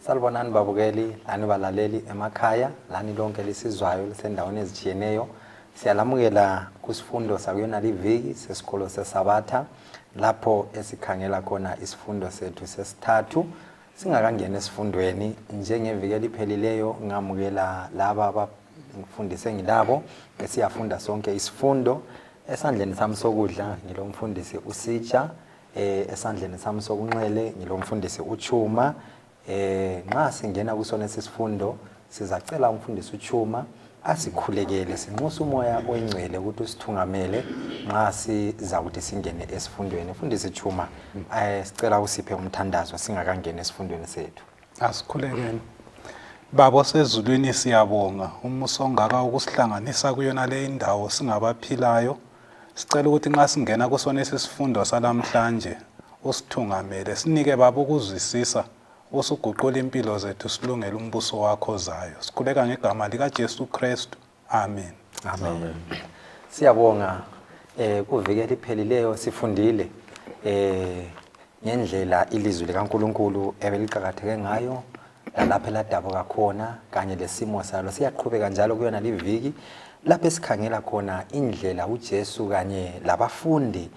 Salibonani babukeli, lani balaleli emakhaya, lani lonke lisizwayo lisendaweni ezitshiyeneyo. Siyalamukela kusifundo sakuyona liviki sesikolo seSabatha lapho esikhangela khona isifundo sethu sesithathu. Singakangeni esifundweni njengeviki eliphelileyo ngamukela laba abafundise ngilabo esiyafunda sonke isifundo. Esandleni sami sokudla ngilomfundisi uSitsha, esandleni sami sokunxele ngilomfundisi uChuma. Nxa singena kusona sisifundo sizacela umfundisi uChuma asikhulekele, sinxusa umoya oyingcwele ukuthi usithungamele nxa sizakuthi singene esifundweni. Mfundisi Chuma, sicela usiphe umthandazo singakangeni esifundweni sethu. Asikhulekeni. Baba osezulwini, siyabonga umusa ongaka ukusihlanganisa kuyona le indawo singabaphilayo. Sicela ukuthi nxa singena kusona isifundo salamhlanje usithungamele, sinike Baba ukuzwisisa, usuguqula impilo zethu silungele umbuso wakho ozayo. Sikhuleka ngegama likaJesu Kristu. Amen. Amen. Amen. Siyabonga kuviki eliphelileyo sifundile ngendlela ilizwi likaNkuluNkulu ebeliqakatheke ngayo lalapho eladabuka khona kanye lesimo salo. Siyaqhubeka njalo kuyona liviki lapho esikhangela khona indlela uJesu kanye labafundi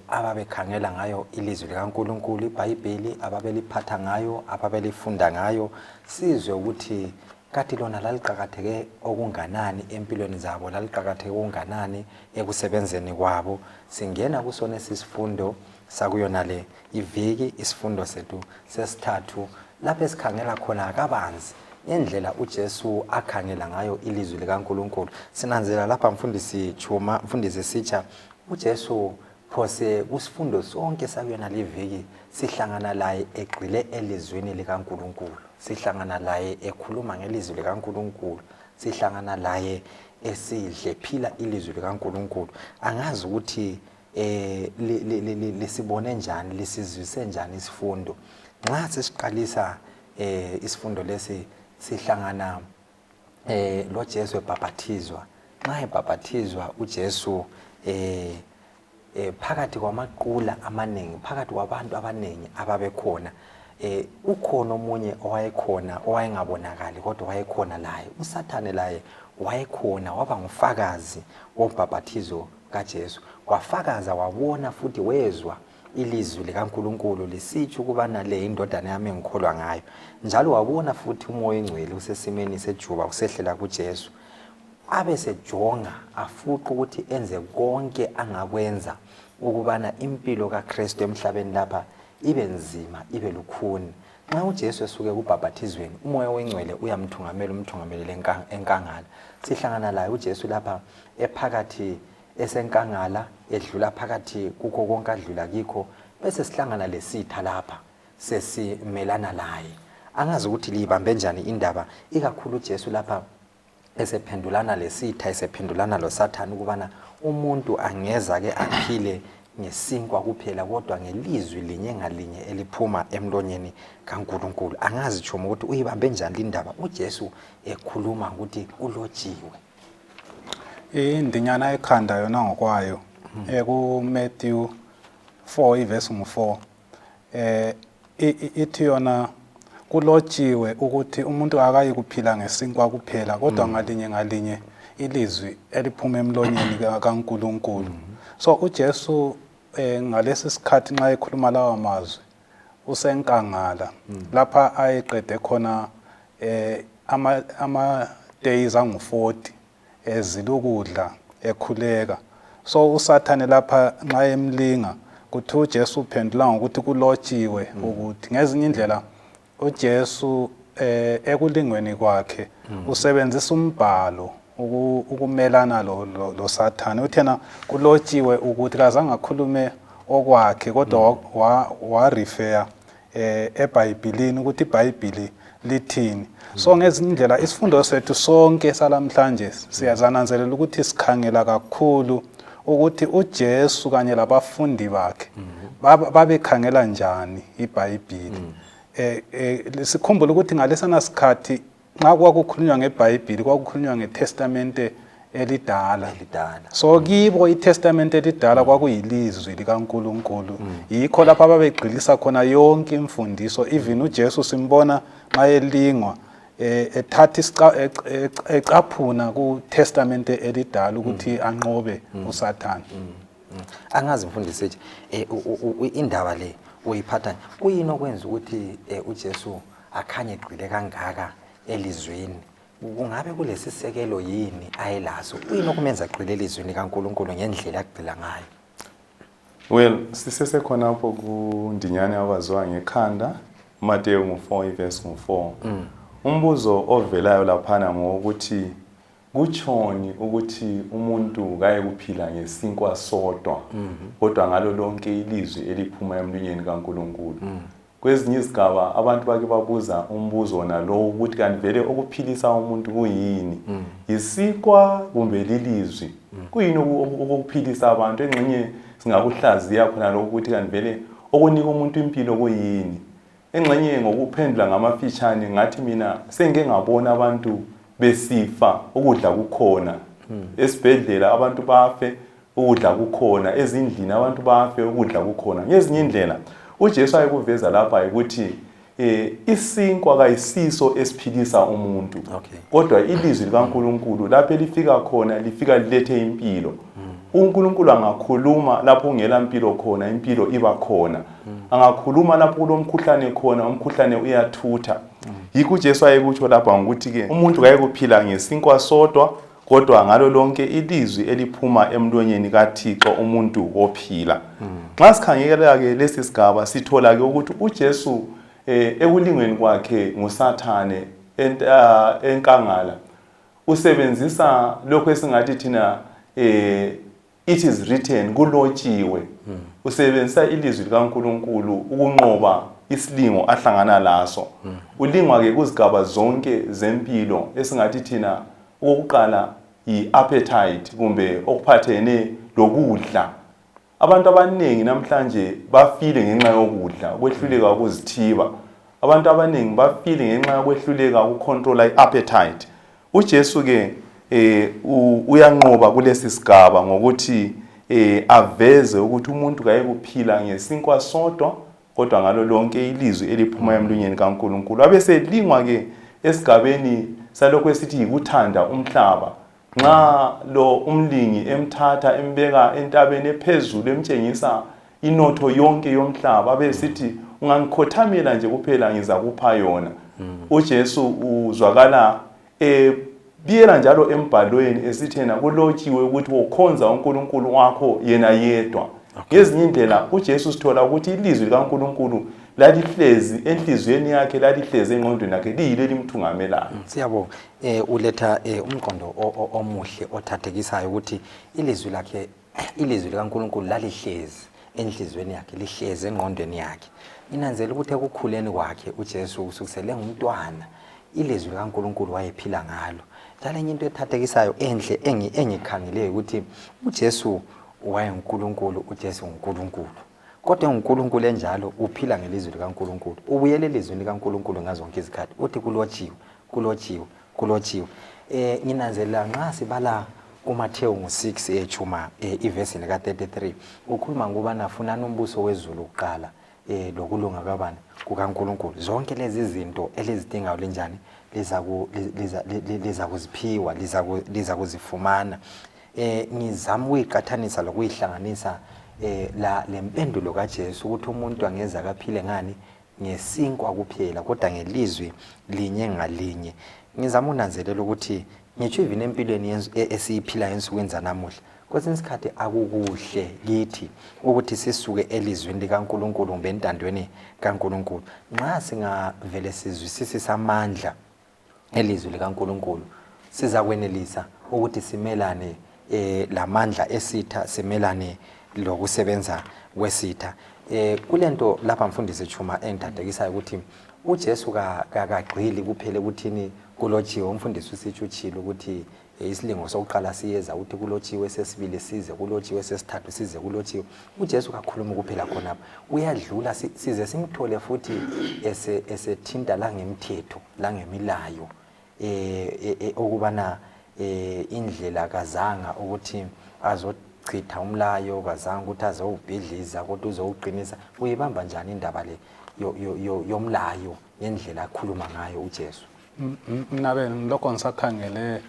ababekhangela ngayo ilizwi likaNkuluNkulu, iBhayibheli ababeliphatha ngayo, ababelifunda ngayo. Sizwe ukuthi kathi lona laliqakatheke okunganani empilweni zabo, laliqakatheke okunganani ekusebenzeni kwabo. Singena kusona esisifundo sakuyona le iviki, isifundo sethu sesithathu, lapho esikhangela khona kabanzi ngendlela uJesu akhangela ngayo ilizwi likaNkuluNkulu. Sinanzelela lapha mfundisi Chuma, mfundisi Sitsha, uJesu phose kusifundo sonke sakuyona liviki sihlangana laye egxile elizwini likaNkuluNkulu, sihlangana laye ekhuluma ngelizwi likaNkuluNkulu, sihlangana laye esidlephila ilizwi likaNkuluNkulu. Angazi ukuthi lisibone njani, lisizwise njani isifundo. Nxa sesiqalisa isifundo lesi sihlangana lo Jesu ebhaphathizwa. Nxa ebhaphathizwa uJesu phakathi kwamaqula amaningi, phakathi kwabantu abaningi ababekhona, ukhona omunye owayekhona owayengabonakali kodwa wayekhona laye. USathane laye wayekhona, waba ngufakazi wombhaphathizo kaJesu. Wafakaza, wabona futhi wezwa ilizwi likaNkuluNkulu lisitsho ukubana le indodana yami engikholwa ngayo. Njalo wabona futhi umoya oyingcwele usesimeni sejuba usehlela kuJesu. Abe sejonga afuqa ukuthi enze konke angakwenza ukubana impilo kaKristu emhlabeni lapha ibe nzima, ibe lukhuni. Nxa uJesu esuke kubhabhathizweni, umoya oyingcwele uyamthungamela, umthungamelele enkangala. Sihlangana laye uJesu lapha ephakathi esenkangala, edlula phakathi kukho konke adlula kikho, bese sihlangana lesitha lapha sesimelana laye. Angazi ukuthi liyibambe njani indaba, ikakhulu uJesu lapha esephendulana lesitha, esephendulana loSathane, ukubana umuntu angeza ke aphile ngesinkwa kuphela kodwa ngelizwi linye ngalinye eliphuma emlonyeni kaNkuluNkulu. Angazi Tshomo ukuthi uyibambe njani lindaba uJesu ekhuluma ukuthi kulotshiwe. Indinyana ekhanda yona ngokwayo eku Matthew 4 ivesi ngu4 ithi yona kulotshiwe ukuthi umuntu akayi kuphila ngesinkwa kuphela kodwa ngalinye ngalinye ilizwi eliphuma emlonyeni kaNkuluNkulu. So uJesu ngalesi sikhathi nxa ekhuluma lawa mazwi usenkangala lapha ayeqede khona ama days angu-40 ezila ukudla ekhuleka. So uSathane lapha nxa emlinga kuthi uJesu uphendula ngokuthi kulotshiwe ukuthi ngezinye indlela uJesu ekulingweni kwakhe usebenzisa umbhalo ukumelana lo Sathane. Uthena kulotshiwe ukuthi kazange akhulume okwakhe kodwa wa refer eBhayibhilini ukuthi iBhayibhili lithini. So ngezinye indlela isifundo sethu sonke salamhlanje siyazananzelela ukuthi sikhangela kakhulu ukuthi uJesu kanye labafundi bakhe babekhangela njani iBhayibhili. Sikhumbule ukuthi ngalesana sikhathi nxa kwakukhulunywa ngeBhayibhili kwakukhulunywa ngeTestamente elidala. Elidala. So kibo iTestament elidala kwakuyilizwi likaNkuluNkulu. Yikho lapho ababegxilisa khona yonke imfundiso. Even uJesu simbona nxa elingwa ethatha ecaphuna kuTestament elidala ukuthi anqobe uSathane. Angazi mfundisi nje indaba le uyiphatha kuyini okwenza ukuthi uJesu akhanye egxile kangaka elizwini? Kungabe kulesisekelo yini ayelaso? Kuyini okumenza agxile elizwini kaNkuluNkulu ngendlela agxila ngayo? Well, sisesekhonapho kundinyane akwaziwa ngekhanda, uMateyu ngu-4 ivesi ngu-4. Umbuzo ovelayo laphana ngowokuthi kutshoni ukuthi umuntu kaye kuphila ngesinkwa sodwa kodwa ngalo lonke ilizwi eliphuma emlonyeni kaNkuluNkulu. Kwezinye izigaba abantu bake babuza umbuzo wona lowo ukuthi kanti vele okuphilisa umuntu kuyini? Yisikwa kumbe lilizwi? Kuyini okuphilisa abantu? Engxenye singakuhlaziya khona lokhu ukuthi kanti vele okunika umuntu impilo kuyini? Engxenye ngokuphendula ngamafitshane ngathi mina sengike ngabona abantu besifa ukudla kukhona. Esibhedlela abantu bafe ukudla kukhona, ezindlini abantu bafe ukudla kukhona. Ngezinye indlela uJesu ayekuveza lapha ukuthi isinkwa kayisiso esiphilisa umuntu, kodwa ilizwi likaNkuluNkulu lapho elifika khona lifika lilethe impilo. uNkulunkulu angakhuluma lapho kungela mpilo khona, impilo iba khona. Angakhuluma lapho kulomkhuhlane khona, umkhuhlane uyathutha. Yikho uJesu ayekutsho lapha ngokuthi-ke umuntu kayekuphila ngesinkwa sodwa kodwa ngalo lonke ilizwi eliphuma emlonyeni kaThixo umuntu wophila. Nxa sikhangela-ke lesi sigaba sithola-ke ukuthi uJesu ekulingweni kwakhe nguSathane enkangala usebenzisa lokho esingathi thina it is written, kulotshiwe. Usebenzisa ilizwi likaNkuluNkulu ukunqoba isilingo ahlangana laso. Ulingwa-ke kuzigaba zonke zempilo esingathi thina okokuqala yi-appetite kumbe okuphathene lokudla. Abantu abaningi namhlanje bafile ngenxa yokudla, ukwehluleka ukuzithiba. Abantu abaningi bafile ngenxa yokwehluleka ukucontrola i-appetite. UJesu ke uyanqoba kulesi sigaba ngokuthi aveze ukuthi umuntu kayekuphila ngesinkwa sodwa kodwa ngalo lonke ilizwi eliphuma emlonyeni kaNkuluNkulu. Abeselingwa ke esigabeni salokho esithi yikuthanda umhlaba. Nxa lo umlingi emthatha embeka entabeni ephezulu emtshengisa inotho yonke yomhlaba, abesithi ungangikhothamela nje kuphela ngizakupha yona. UJesu uzwakala ebiyela njalo embhalweni esithi yena kulotshiwe ukuthi wokhonza uNkulunkulu wakho yena yedwa. Ngezinye indlela uJesu sithola ukuthi ilizwi likaNkulunkulu lalihlezi enhliziyweni yakhe, lalihlezi engqondweni yakhe, liyilo elimthungamelayo. Siyabonga. Uletha umqondo omuhle othathekisayo ukuthi ilizwi lakhe, ilizwi likaNkulunkulu lalihlezi enhliziyweni yakhe, lihlezi engqondweni yakhe. Nginanzela ukuthi ekukhuleni kwakhe uJesu kusukisele engumntwana ilizwi likaNkulunkulu wayephila ngalo. Njalo enye into ethathekisayo enhle engikhangeleyo ukuthi uJesu wayenguNkulunkulu, uJesu nguNkulunkulu. Kodwa enguNkulunkulu enjalo uphila ngelizwi likaNkulunkulu. Ubuyela elizwini likaNkulunkulu ngazonke izikhathi. Uthi kulotshiwe, kulotshiwe, kulotshiwe. Nginanzelela nxa sibala kuMathewu ngu-6 echuma ivesi lika-33 ukhuluma ngokubana funani umbuso wezulu kuqala lokulunga kwabani kukaNkulunkulu. Zonke lezi zinto elizidingayo linjani lizakuziphiwa, lizakuzifumana. Ngizama ukuyiqathanisa lokuyihlanganisa la lempendulo kaJesu ukuthi umuntu angeze akaphile ngani ngesinkwa kuphela kodwa ngelizwi linye ngalinye. Ngizama ukunanzelela ukuthi ngitsho even empilweni esiyiphilayo ensukwini zanamuhla, kwesinye isikhathi akukuhle kithi ukuthi sisuke elizwini likaNkulunkulu kumbe entandweni kaNkulunkulu. Nxa singavele sizwisisise amandla elizwi likaNkulunkulu, sizakwenelisa ukuthi simelane lamandla esitha, simelane lokusebenza kwesitha. Kulento lapha mfundisi Chuma engithathekisayo ukuthi uJesu kagxili kuphela ekuthini kulotshiwe. Umfundisi usitsho utshilo ukuthi isilingo sokuqala siyeza, uthi kulotshiwe, sesibili size kulotshiwe, sesithathu size kulotshiwe. uJesu kakhulumi kuphela khonapho, uyadlula size simthole futhi esethinta langemthetho langemilayo okubana Indlela kazanga ukuthi azochitha umlayo, kazanga ukuthi azowubhidliza, kodwa uzowuqinisa. Uyibamba njani indaba le yomlayo ngendlela akhuluma ngayo uJesu? Mina be ngilokho ngisakhangele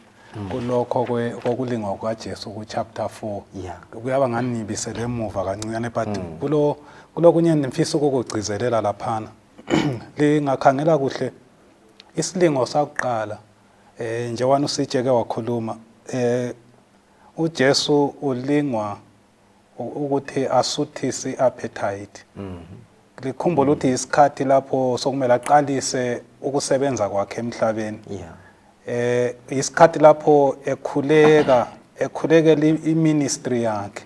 kulokho kokulingwa kukaJesu ku-chapter 4. Kuyaba nganibisele emuva kancinyane, but kulo kulokunye ngifisa ukukugcizelela laphana. Lingakhangela kuhle isilingo sakuqala, njengoba usitsheke wakhuluma, uJesu ulingwa ukuthi asuthise i-appetite. Likhumbula ukuthi isikhathi lapho sokumele aqalise ukusebenza kwakhe emhlabeni. Isikhathi lapho ekhuleka, ekhulekela i-ministry yakhe.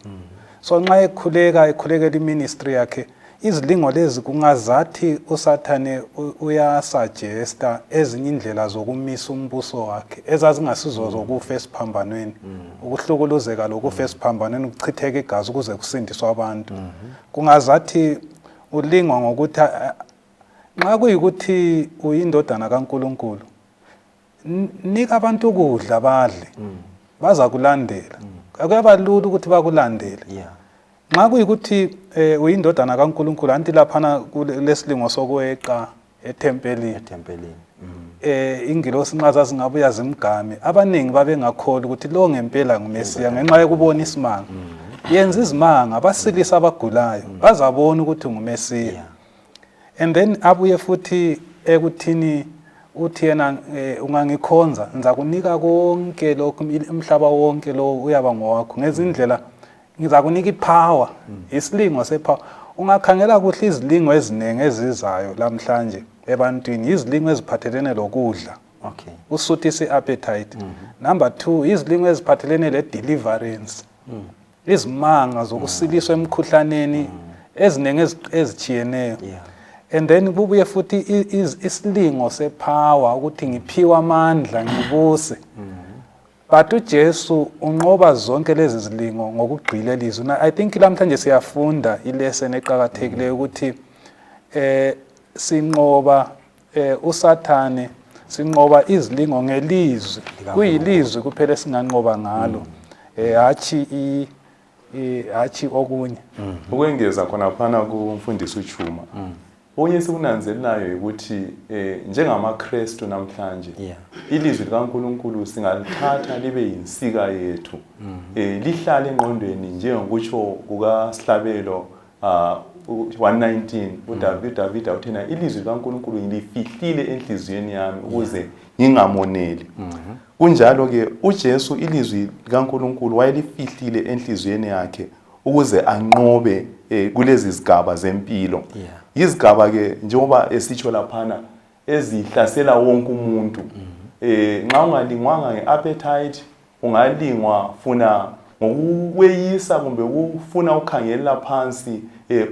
So nxa ekhuleka, ekhulekela i-ministry yakhe, izilingo lezi kungazathi uSathane uyasuggesta ezinye indlela zokumisa umbuso wakhe ezazingasizo zokufa esiphambanweni, ukuhlukuluzeka lokufa esiphambanweni, ukuchitheka igazi ukuze kusindiswe abantu. Kungazathi ulingwa ngokuthi nxa kuyikuthi uyindodana kaNkuluNkulu, nika abantu ukudla badle, baza kulandela. Akuyaba lula ukuthi bakulandele. Nxa kuyikuthi uyindodana kaNkuluNkulu, anti laphana kulesilingo sokweqa ethempelini. Ethempelini. Ingilosi nxa zazingabuya zimgame, abaningi babengakholwa ukuthi lo ngempela nguMesiya ngenxa yokubona isimanga. Yenza izimanga, basilisa abagulayo, bazabona ukuthi nguMesiya. And then abuye futhi ekuthini uthi yena, ungangikhonza ngizakunika konke lokhu, umhlaba wonke lo uyaba ngowakho, ngezindlela ngizakunika ipower. Isilingo sepower. Ungakhangela kuhle izilingo eziningi ezizayo lamhlanje ebantwini, izilingo eziphathelene lokudla, usuthisa i-appetite. Number 2, izilingo eziphathelene le-deliverance, izimanga zokusiliswa emkhuhlaneni eziningi ezitshiyeneyo. And then kubuye futhi isilingo sepower, ukuthi ngiphiwe amandla ngibuse. But uJesu unqoba zonke lezi zilingo ngokugxila elizwi. Na I think lamhlanje siyafunda ilesson eqhakathekileyo ukuthi sinqoba uSathane, sinqoba izilingo ngelizwi. Kuyilizwi kuphela esinganqoba ngalo, hatshi okunye. Ukwengeza khonaphana kumfundisi uChuma, okunye esikunanzelelayo ukuthi njengamaKrestu namhlanje, ilizwi likaNkuluNkulu singalithatha libe yinsika yethu, lihlale engqondweni njengokutsho kukaSihlabelo 119, uDavid uthena ilizwi likaNkuluNkulu ngilifihlile enhliziyweni yami ukuze ngingamoneli. Kunjalo ke uJesu ilizwi likaNkuluNkulu wayelifihlile enhliziyweni yakhe ukuze anqobe kulezi zigaba zempilo. Izigaba ke njengoba esitsho laphana ezihlasela wonke umuntu. Nxa ungalingwanga ngeappetite, ungalingwa funa ngokukweyisa kumbe ukufuna ukukhangelela phansi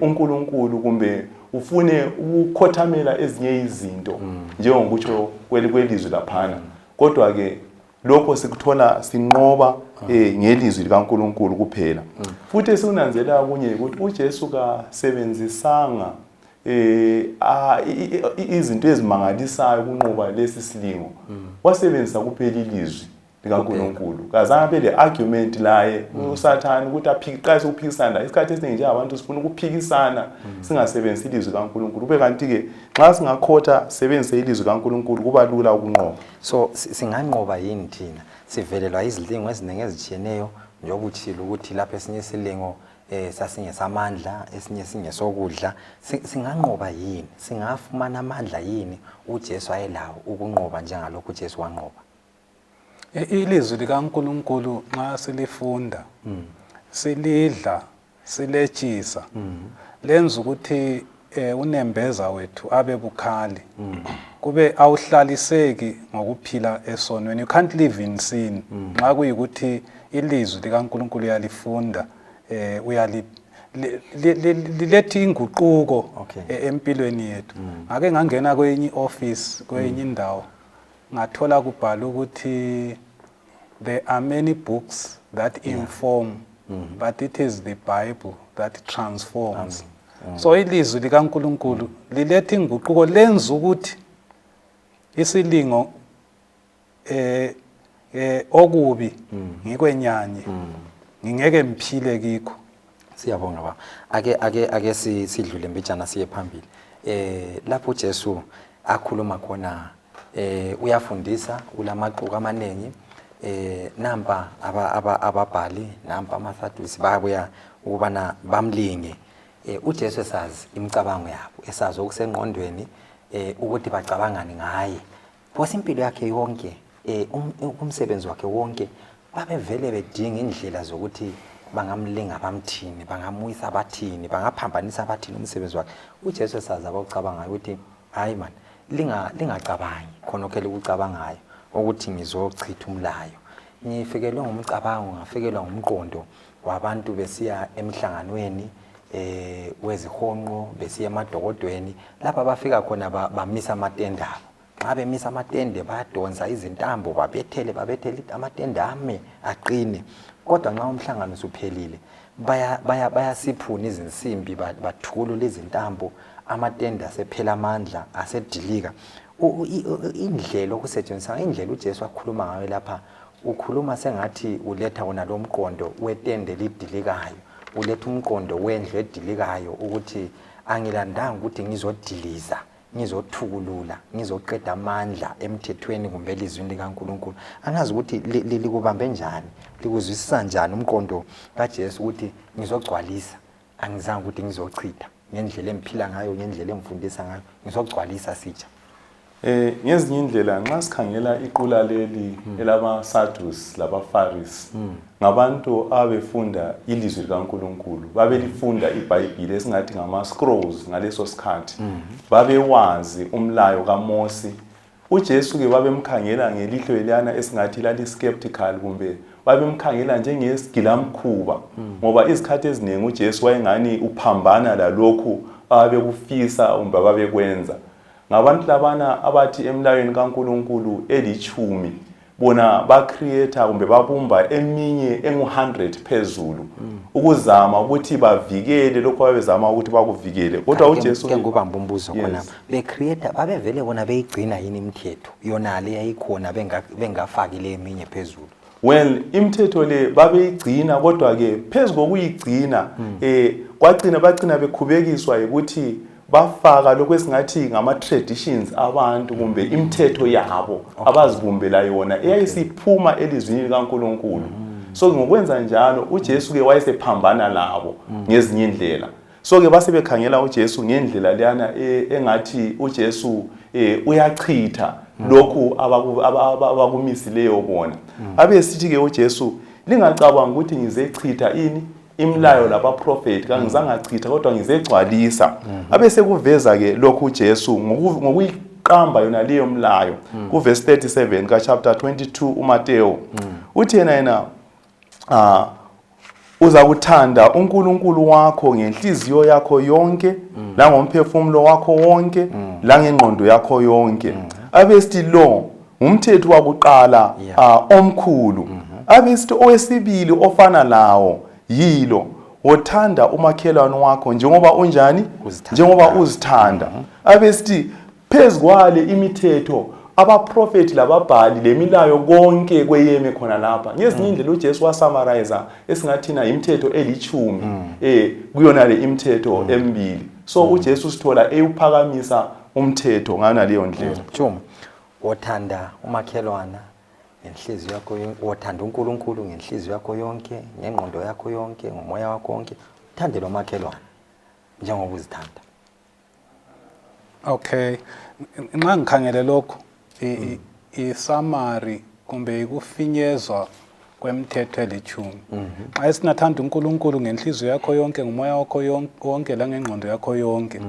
uNkulunkulu, kumbe ufune ukukhothamela ezinye izinto njengokutsho kwelizwi laphana. Kodwa ke lokho sikuthola sinqoba ngelizwi likaNkulunkulu kuphela. Futhi esikunanzelela kunye ukuthi uJesu kasebenzisanga izinto ezimangalisayo ukunqoba lesi silingo. Wasebenzisa kuphela ilizwi likaNkulunkulu. Kazange abe le argument laye uSathane ukuthi aphiqase ukuphikisana laye. Isikhathi esiningi njengabantu sifuna ukuphikisana singasebenzisi ilizwi likaNkulunkulu. Kube kanti ke nxa singakhotha sebenzise ilizwi likaNkulunkulu kuba lula ukunqoba. So singanqoba yini thina? Sivelelwa izilingo eziningi ezitshiyeneyo, njengoba utshilo ukuthi lapho esinye isilingo sasingesamandla, esinye singesokudla. Singanqoba yini? Singafumana amandla yini uJesu ayelawo ukunqoba njengalokhu uJesu wanqoba? Ilizwi likaNkulunkulu nxa silifunda, silidla, siletshisa, lenza ukuthi unembeza wethu abe bukhali, kube awuhlaliseki ngokuphila esonweni. You can't live in sin. Nxa kuyikuthi ilizwi likaNkulunkulu uyalifunda, uyali liletha inguquko empilweni yethu. Ngake ngangena kwenye office kwenye indawo, ngathola kubhala ukuthi there are many books that inform, but it is the Bible that transforms. So ilizwi likaNkulunkulu liletha inguquko, lenza ukuthi isilingo Okubi ngikwenyanye, ngingeke ngiphile kikho. Siyabonga baba. Ake sidlule mbijana siye phambili. Lapho uJesu akhuluma khona, uyafundisa ulamaxuku amaningi, nampa ababhali, nampa amaSadusi bayabuya ukubana bamlinge. UJesu esazi imicabango yabo, esazi okusengqondweni, ukuthi bacabangani ngaye. Phose impilo yakhe yonke, umsebenzi wakhe wonke, babevele bedinga indlela zokuthi bangamlinga bamthini, bangamwisa bathini, bangaphambanisa bathini umsebenzi wakhe. UJesu esazi abakucabangayo ukuthi hayi man, lingacabangi khonokho elikucabangayo ukuthi ngizochitha umlayo. Ngifikelwe ngumcabango, ngafikelwa ngumqondo wabantu besiya emhlanganweni wezihonqo, besiya emadokodweni, lapha bafika khona bamisa amatende abo. Nxa bemisa amatende bayadonsa izintambo, babethele amatende ame aqine. Kodwa nxa umhlangano usuphelile bayasiphuna izinsimbi, bathukulula izintambo, amatende asephela amandla, asedilika. Indlela okusetshenziswa, indlela uJesu akhuluma ngayo lapha, ukhuluma sengathi uletha wona lo mqondo wetende lidilikayo, uletha umqondo wendlu edilikayo, ukuthi angilandanga ukuthi ngizodiliza, ngizothukulula, ngizoqeda amandla emthethweni kumbe elizwini likaNkulunkulu. Angazi ukuthi likubambe njani, likuzwisisa njani umqondo kaJesu ukuthi ngizogcwalisa, angizange ukuthi ngizochitha ngendlela engiphila ngayo, ngendlela engifundisa ngayo, ngizogcwalisa sitsha. Ngezinye indlela nxa sikhangela iqula leli elaba-Sadducees laba-Pharisees, ngabantu ababefunda ilizwi likaNkulunkulu, babelifunda iBhayibhili esingathi ngama-scrolls ngaleso sikhathi, babewazi umlayo kaMosi. uJesu ke babemkhangela ngelihlo eliyana esingathi lali-skeptical, kumbe babemkhangela njengesigilamkhuba, ngoba izikhathi eziningi uJesu wayengani uphambana lalokhu ababekufisa kumbe ababekwenza. Ngabantu labana abathi emlayweni kaNkulunkulu elitshumi bona ba-create kumbe babumba eminye engu-100 phezulu, ukuzama ukuthi bavikele lokhu ababezama ukuthi bakuvikele. Kodwa uJesu ke ngubamba umbuzo khona, be-create babevele bona beyigcina yini imithetho yona le yayikhona bengafaki le eminye phezulu? Well, imithetho le babeyigcina, kodwa ke phezu kokuyigcina kwagcina bagcina bekhubekiswa ukuthi bafaka lokho esingathi ngama-traditions abantu kumbe imithetho yabo abazibumbela yona eyayisiphuma elizwini likaNkulunkulu. So ngokwenza njalo uJesu ke wayesephambana labo ngezinye indlela. So ke base bekhangela uJesu ngendlela leyana engathi uJesu uyachitha lokhu abakumisileyo bona. Abesithi ke uJesu, lingacabanga ukuthi ngizechitha ini imlayo labaprofeti, kangizange achitha kodwa ngizegcwalisa. Abe sekuveza ke lokhu uJesu ngokuyiqamba yona leyo mlayo kuverse 37 ka chapter 22 uMateo. Uthi yena uzakuthanda uNkulunkulu wakho ngenhliziyo yakho yonke, langomphefumulo wakho wonke, langengqondo yakho yonke. Abesithi lo ngumthetho wakuqala omkhulu. Abesithi owesibili ofana lawo yilo, wothanda umakhelwane wakho njengoba unjani, njengoba uzithanda. Abesithi phezu kwale imithetho abaprofethi lababhali lemilayo konke kweyeme khona lapha. Ngezinye indlela uJesu wasummarize esingathina imithetho elitshumi kuyona le imithetho emibili. So uJesu sithola eyuphakamisa umthetho ngana leyo ndlela. Chuma, wothanda umakhelwana ngenhliziyo yakho yonke, wothanda uNkulunkulu ngenhliziyo yakho yonke, ngengqondo yakho yonke, ngomoya wakho wonke, uthande lo makhelwana njengoba uzithanda. Okay, nxa ngikhangele lokhu i-summary kumbe ikufinyezwa kwemithetho elitshumi, nxa esinathanda uNkulunkulu ngenhliziyo yakho yonke, ngumoya wakho wonke, langengqondo yakho yonke,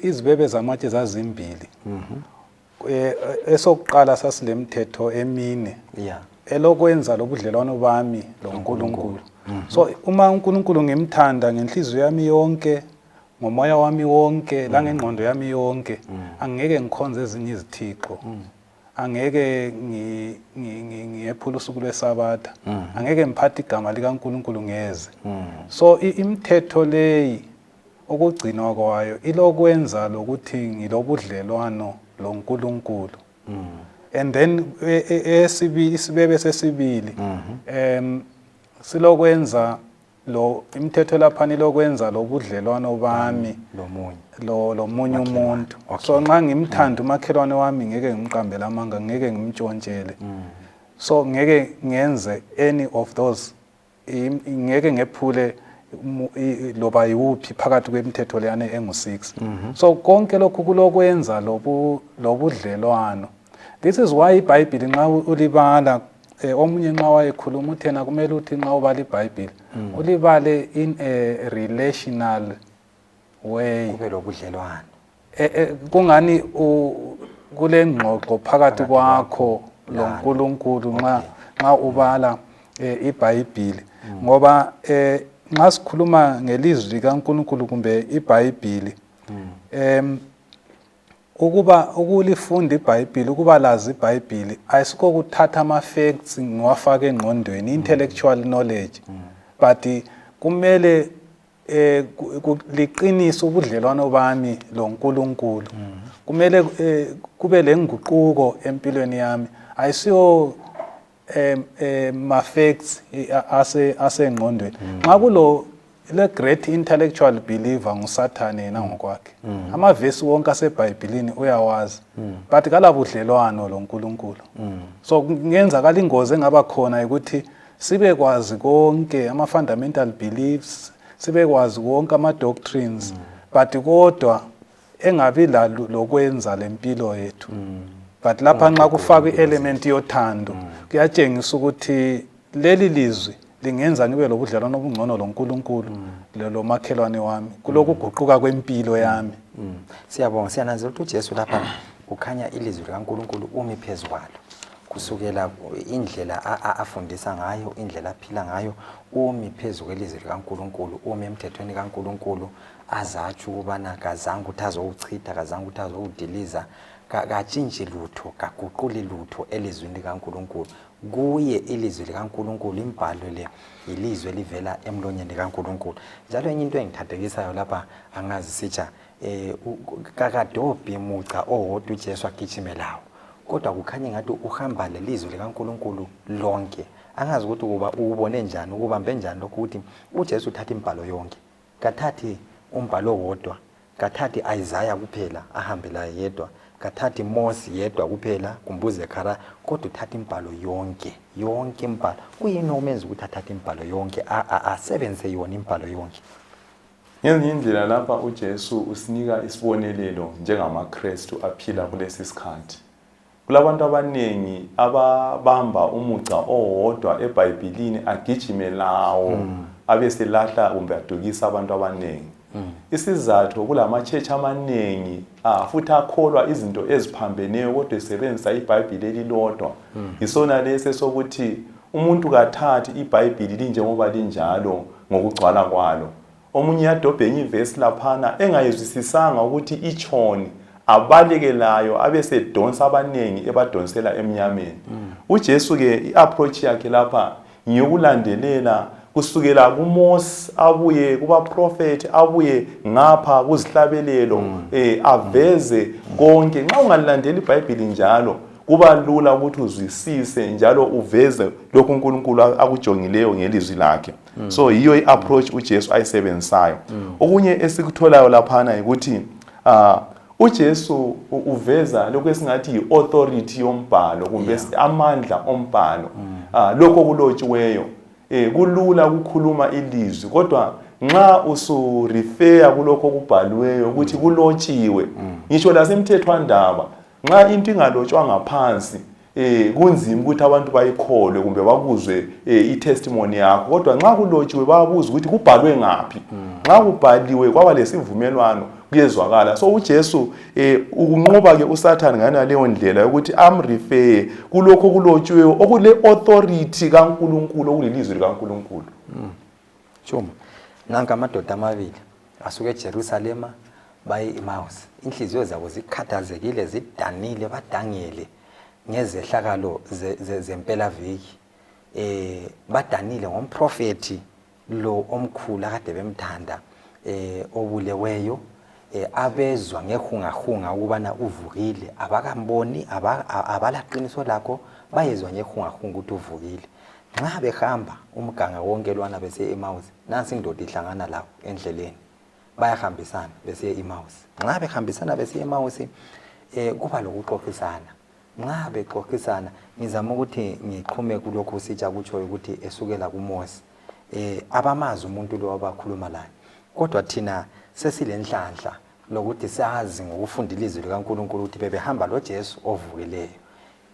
izibebe zamatshe zazimbili. Esokuqala sasilemithetho emine elokwenza lobudlelwano bami loNkulunkulu. So uma uNkulunkulu ngimthanda ngenhliziyo yami yonke, ngomoya wami wonke, langengqondo yami yonke, angeke ngikhonze ezinye izithixo, angeke ngiyephula usuku lwesabatha, angeke ngiphathe igama likaNkulunkulu ngeze. So imithetho leyi ukugcinwa kwayo ilokwenza lokuthi ngilobudlelwano loNkulunkulu. And then esibili, isibebe sesibili silokwenza lo imithetho laphana ilokwenza lobudlelwano bami lomunye lo lomunye Umakhelwane. umuntu. Okay. So nxa ngimthanda umakhelwane wami, ngeke ngimqambele amanga, ngeke ngimtshontshele, so ngeke ngenze any of those, ngeke ngephule loba yiwuphi phakathi kwemithetho leyana engu-6. So konke lokhu kulokwenza lobudlelwano. This is why iBhayibhili nxa ulibala, omunye nxa wayekhuluma uthena kumele uthi nxa ubala iBhayibhili ulibale in a relational way, kube lobudlelwano. Kungani kule ngxoxo phakathi kwakho lalo. loNkulunkulu nxa ubala iBhayibhili, ngoba nxa sikhuluma ngelizwi likaNkulunkulu kumbe iBhayibhili, ukuba ukulifunda iBhayibhili, ukuba lazi iBhayibhili, ayisikho kuthatha ama-facts ngiwafake engqondweni, intellectual knowledge, but kumele liqinise ubudlelwano bami loNkulunkulu. Kumele kube lenguquko empilweni yami, ayisiyo ma facts ase asengqondweni. Nxa kulo le great intellectual believer, nguSathane yena ngokwakhe, amavesi wonke aseBhayibhelini uyawazi, but kalabudlelwano loNkulunkulu. So kungenzakala ingozi engaba khona ukuthi sibe kwazi konke ama fundamental beliefs, sibe kwazi wonke ama doctrines, but kodwa engabi lokwenza lempilo yethu. But lapha nxa kufakwa i-element yothando, kuyatshengisa ukuthi leli lizwi lingenza ngibe lobudlelwano obungcono loNkulunkulu lomakhelwane wami, kulokuguquka kwempilo yami. Siyabonga. Siyananzelela ukuthi uJesu lapha kukhanya ilizwi likaNkulunkulu umi phezu kwalo, kusukela indlela afundisa ngayo, indlela aphila ngayo, umi phezu kwelizwi likaNkulunkulu, umi emthethweni kaNkulunkulu, azatsho ukubana kazange ukuthi azowuchitha, kazange ukuthi azowudiliza, katshintshi lutho, kaguquli lutho elizwini likaNkulunkulu. Kuye ilizwi likaNkulunkulu, imbhalo le ilizwi elivela emlonyeni kaNkulunkulu. Njalo enye into engithathekisayo lapha, angazi sitsha, kakadobhi muca owodwa uJesu agijime lawo, kodwa kukhanya ngathi uhamba lelizwi likaNkulunkulu lonke. Angazi ukuthi kuba ukubone njani, ukubambe njani lokhu ukuthi uJesu uthatha imbhalo yonke, kathathi umbhalo owodwa, kathathi Isaya kuphela ahambe laye yedwa, kathathi Mose yedwa kuphela kumbe uZekhariya, kodwa uthatha imbhalo yonke, yonke imbhalo. Kuyini okumenza ukuthi athathe imbhalo yonke, asebenzise yona imbhalo yonke? Ngezinye indlela lapha uJesu usinika isibonelelo njengamaKrestu aphila kulesi sikhathi. Kulabantu abaningi ababamba umugca owodwa eBhayibhilini agijime lawo, abeselahla kumbe adukisa abantu abaningi. Isizathu kulama-church amaningi futhi akholwa izinto eziphambeneyo kodwa esebenzisa iBhayibhili elilodwa. Yisona lesi esokuthi umuntu kathathi iBhayibhili linjengoba linjalo ngokugcwala kwalo. Omunye uyadobha enye ivesi laphana engayizwisisanga ukuthi itshoni, abaleke layo, abesedonsa abaningi ebadonsela emnyameni. UJesu ke i-approach yakhe lapha ngiyokulandelela kusukela kuMose, abuye kubaprofethi, abuye ngapha kuzihlabelelo, aveze konke. Nxa ungalilandela iBhayibhili njalo, kuba lula ukuthi uzwisise njalo uveze lokhu uNkulunkulu akujongileyo ngelizwi lakhe. So yiyo i-approach uJesu ayisebenzisayo. Okunye esikutholayo laphana ukuthi uJesu uveza lokhu esingathi yi-authority yombhalo kumbe amandla ombhalo, lokho okulotshiweyo. Kulula ukukhuluma ilizwi, kodwa nxa usurefeya kulokho okubhaliweyo ukuthi kulotshiwe, ngisho lasemthethwandaba nxa into ingalotshwa ngaphansi, kunzima ukuthi abantu bayikholwe kumbe bakuzwe i-testimony yakho, kodwa nxa kulotshiwe bayabuza ukuthi kubhalwe ngaphi. Nxa kubhaliwe kwaba lesivumelwano, kuyezwakala. So uJesu ukunqoba ke uSathane ngana leyo ndlela yokuthi amrefeye kulokho okulotshiweyo okule authority kaNkulunkulu, okulilizwi likaNkulunkulu. Chuma, nanka amadoda amabili asuka eJerusalema baye eMaus. Inhliziyo zabo zikhathazekile, zidanile, badangele ngezehlakalo zempelaviki. Badanile ngomprofethi lo omkhulu akade bemthanda, obuleweyo. Abezwa ngehungahunga ukubana uvukile, abakamboni, abalaqiniso lakho, bayezwa ngehungahunga ukuthi uvukile. Nxa behamba umganga wonke lwana besiye eMausi, nansi indoda ihlangana labo endleleni, bayahambisana besiye eMausi. Nxa behambisana besiye eMausi, kuba lokuxoxisana. Nxa bexoxisana, ngizama ukuthi ngixhume kulokhu usitsha kutshoyo ukuthi esukela kuMosi, abamazi umuntu lo abakhuluma laye, kodwa thina sesilenhlanhla lokuthi sazi ngokufunda ilizwi likaNkulunkulu ukuthi bebehamba loJesu ovukileyo.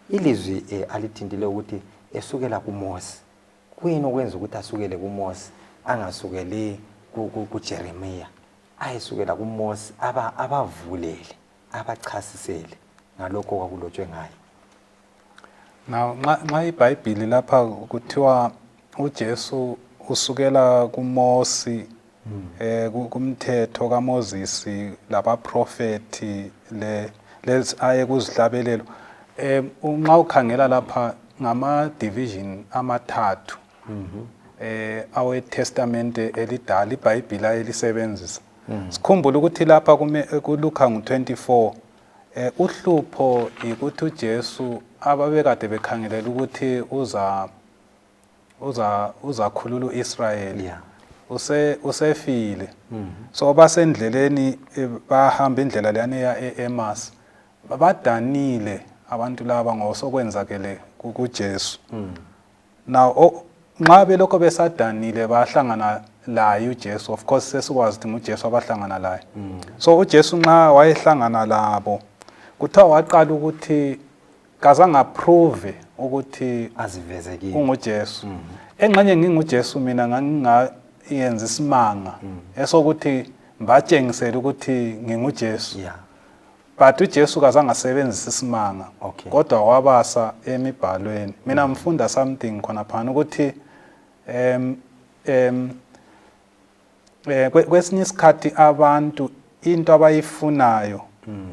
Ilizwi alithintile ukuthi esukela kuMosi. Kuyini okwenza ukuthi asukele kuMosi angasukeli kuJeremiya? Ayesukela kuMosi abavulele, abachasisele ngalokho okwakulotshwe ngaye. Now nxa iBhayibhili lapha kuthiwa uJesu usukela kuMosi, kumthetho kaMoses labaprofethi le lezi aye kuzihlabelelo, nxa ukhangela lapha ngama division amathathu awe Testament elidala iBhayibhili ayelisebenzisa. Sikhumbule ukuthi lapha kuLuka ngu-24, uhlupho yikuthi uJesu ababekade bekhangelela ukuthi uza uza uzakhulula uIsrayeli usefile. So basendleleni, bahamba indlela leyana eya e-Emmaus, badanile abantu laba ngosokwenzakele kuJesu. Now nxa belokho besadanile, bahlangana laye uJesu. Of course sesikwazi ukuthi nguJesu abahlangana laye. So uJesu nxa wayehlangana labo, kuthiwa waqala ukuthi kazange aprove ukuthi aziveze kibo unguJesu. Engxenye nginguJesu mina, ngangingayenza isimanga esokuthi mbatshengisele ukuthi nginguJesu. But uJesu kazange asebenzise isimanga, kodwa wabasa emibhalweni. Mina ngifunda something khona phana ukuthi em em eh kwesinye isikhathi abantu into abayifunayo,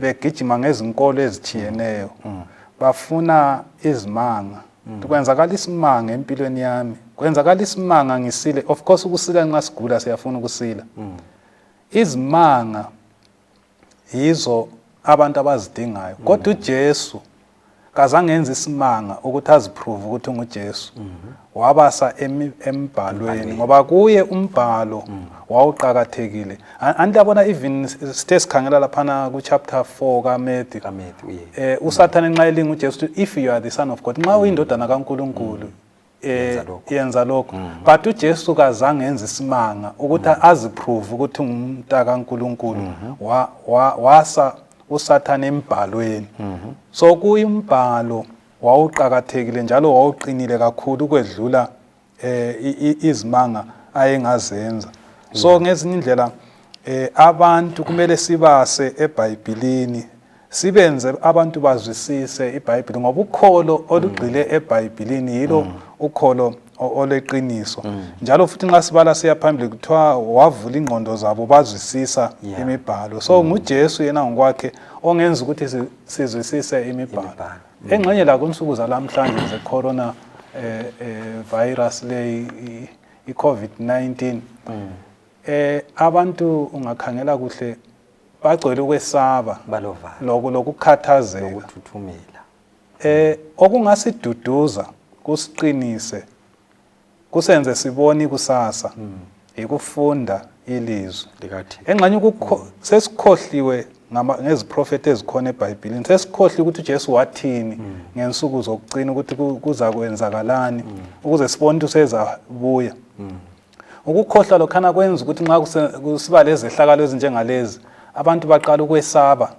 begijima ngezinkolo ezitshiyeneyo, bafuna izimanga. Kwenzakala isimanga empilweni yami, kwenzakala isimanga ngisile. Of course ukusila, nxa sigula siyafuna ukusila. Izimanga yizo abantu abazidingayo, kodwa uJesu kazange enze isimanga ukuthi aziprove ukuthi unguJesu. Wabasa embhalweni, ngoba kuye umbhalo wawuqakathekile. Andiyabona even sithe sikhangela laphana ku-chapter 4 kaMatthew, kaMatthew, yeah. Usathane nxa elinga uJesu uthi, "If you are the son of God," nxa uyindodana kaNkulunkulu, Yenza lokho. Yenza lokho. But uJesu kazange enze isimanga ukuthi aziprove ukuthi ungumntaka kaNkulunkulu. Wasa usathane embhalweni. So kuyimbhalo wawuqakathekile njalo wawuqinile kakhulu ukwedlula izimanga ayengazenza. So ngezinye indlela abantu kumele sibase eBhayibhilini, sibenze abantu bazwisise iBhayibhili, ngoba ukholo olugxile eBhayibhilini yilo ukholo oleqiniso. Njalo futhi nxa sibala siya phambili, kuthiwa wavula ingqondo zabo bazwisisa imibhalo. So nguJesu yena ngokwakhe ongenza ukuthi sizwisise imibhalo. Imibhalo. Engxenye la kunsuku zalamhlanje ze-corona virus le, i-COVID-19, abantu ungakhangela kuhle bagcwele ukwesaba, balovalo, lokukhathazeka, lokuthuthumela. Okungasiduduza, kusiqinise, kusenze sibone ikusasa ikufunda ilizwi likaThixo. Engxenye sesikhohliwe ngeziprofethi ezikhona eBhayibhilini, sesikhohliwe ukuthi uJesu wathini ngensuku zokugcina, ukuthi kuzakwenzakalani ukuze sibone ukuthi usezabuya. Ukukhohlwa lokhana kwenza ukuthi nxa kusiba lezehlakalo ezinjengalezi, abantu baqala ukwesaba,